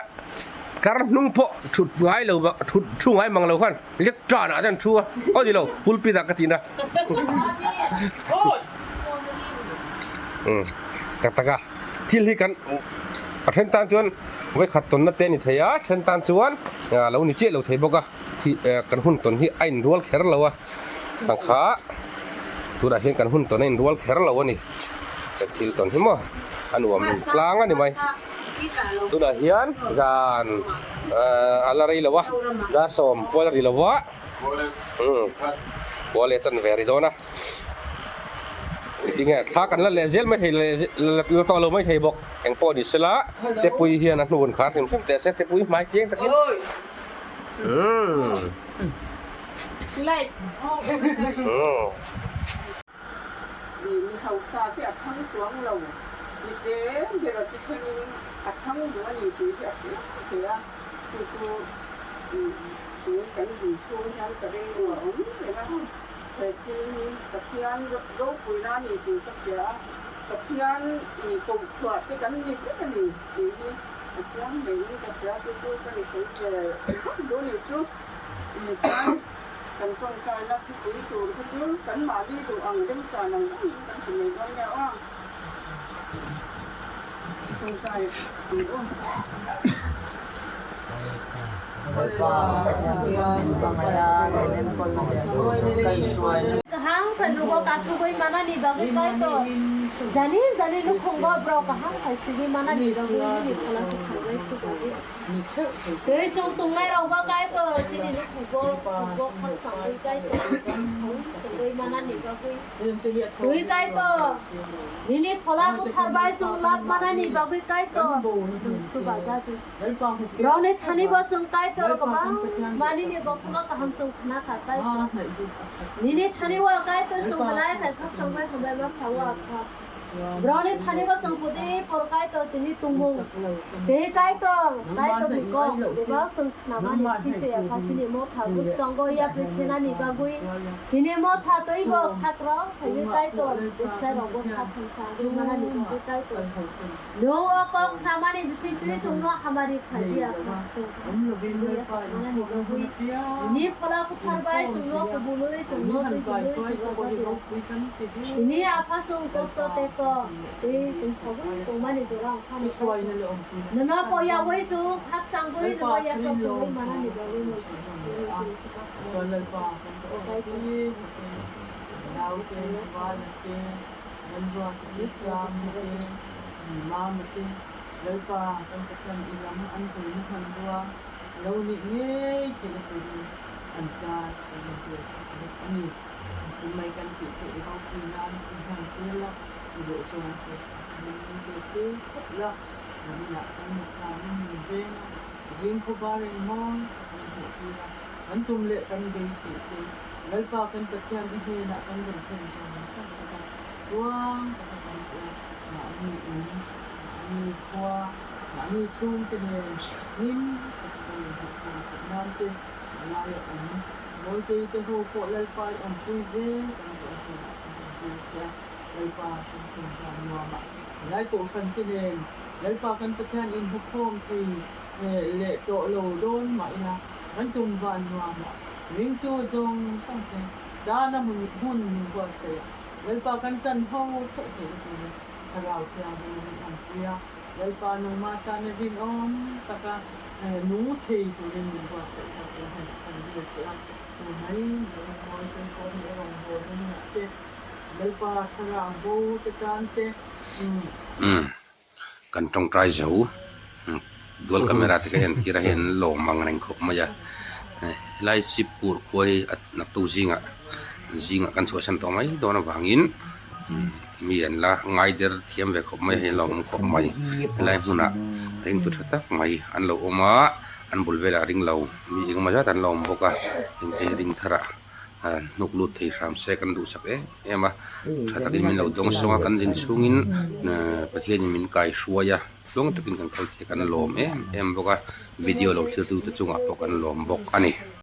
A: kar hnung pawh thut ngai lo bak thut thu ngai mang lo khan lek tan ah chuan thu a aw ni lo pulpit ah ka ti na umm tak tak a thil hi kan a then tan chuan vawikhat tawn na te a ni thei a then tan chuan a lo ni chiah lo thei bawk a thi kan hun tawn hi a inrual kher lo a ang kha tunah hian kan hun tawn a inrual kher lo a ni kan thil tawn hi maw a nuam tlang a ni mai tunah hian zan ahh a la rei lo a dar sawm pual a ri lo a umm pual leh chan ve a ri dawn a tinge thla kan la leh zel mai thei la tawh lo mai thei bawk eng pawh ni sela tepui hian a hnuhun khar hrim hrim teh se tepui hmai chiang takin umm.
F: Mi hausa te a thlang chuang lo, mi te ber a ti thlengin a thlang duh a ni tih hi a chiang hle a, chu chu tun kan zin chhung hian ka rilru a awm reng a, he thil hi Pathian ropuina a ni tih ka hria a, Pathian i kohchhuah te kan ni vek a ni tih hi a chiang hlein ka hria, chu chu ka ni sawi ve vak duh a ni chu. Chuan kan tawngtaina thupui tur kha chu kan mahni duh ang remchan ang angin kan ti mai dawn nia aw. Tawngtai ang aw.
E: Kaham khai nugo kasugui manani bagui kaitor jani jani nukhungo borok kaham khai sugui manani bagui nini phola kwthar bai sugadi. Tei chwng tongnai rokbo kaitor chini nukhungbo chwngbo khakchangwi kaitor tongwi manani bagwi twi kaitor nini phola kwthar bai chwng lab manani bagwi kaitor nwng chubajadi. Rokni thanibo chwng kaitor kwbang manini kothoma kaham chwng khna kha kaitor. Nini thanibo kaitor chwng belai khai khakchangwi hambai ma sao apha. Brokni thanibo chwng poti por kaitor tini tongmung tei kaitor kaitorni kok bebak chwng khnamani thik apha chini motha bwskango yapri senani bagwi chini motha teibo khakrok phaiwi kaitor bwsairokbo kha thansa wngwi manani bagwi kaitor nwng o kok khnamani bisingtwi chwngno hamari khlaidi apha chwng wngwi manani bagwi nini phola kwthar bai chwngno kubunwi chwngno twidulwi chubajadi. Tini apha chwng kosto tekto tei tongthogwi tongmani jora wngphano kaitor nono poyaui chwng khakchangwi nono yachak tongwi manani bagwi no Chini Tumai kan tih theih ropui nan i hman tir la, i duh chuan te min zir tir khawp la, vaninah kan mutna min min veng a, zing khawvar in mawi tak min hmuh tir a, kan tum leh kan beisei te Lalpa kan Pathian i hnenah kan rawn thlen zawng zawng bawk a, tluang taka kan tih a, mahni in, mahni khua, mahni chhungte nen hlim taka kan inhmuh khawm theih nan te a lai a awm. Mawitei te ho pawh Lalpa i awmpui zel kan duh a hnenah kan rawn tir che a, Lalpa kan tum hlan nuam a, helai kohhran te nen Lalpa kan Pathian inhmukhawm thei leh tawh lo dawn mah ila kan tum van nuam a, ringtu zawng zawng te tana hmun hmun min buatsaih a, Lalpa kan chan ho theuh theihna turin Thlarau Thianghlim min awmpui a, Lalpa nangmah tana rinawm taka nung thei turin min buatsaih kha kan han kan dil che a, chu mai mai mawi te pawh hi a rawn hawn a nia te, Lalpa thlarau bo te tan te.
A: Umm kan tawngtai zo dual camera te ka en tir a hei an lawm ang reng khawp mai a helai sipur khua hi a naktuk zingah. Zingah kan chhuahsan tawh mai dawn avangin mi an la ngai der thiam ve khawp mai a hei an lo awm khawp mai. Helai hmunah ringtu tha tak mai an lo awm a, an bul velah ring lo mi engemaw zat an lo awm bawk a, engte hi ring tharah hnuk lut thei hram se kan duhsak em em a, tha takin min lo dawng sawng a, kan zin chhungin Pathianin min kaihruai a, tluang takin kan kal thei a kan lawm em em bawk a, video lo thlir tute chungah pawh kan lawm bawk a ni.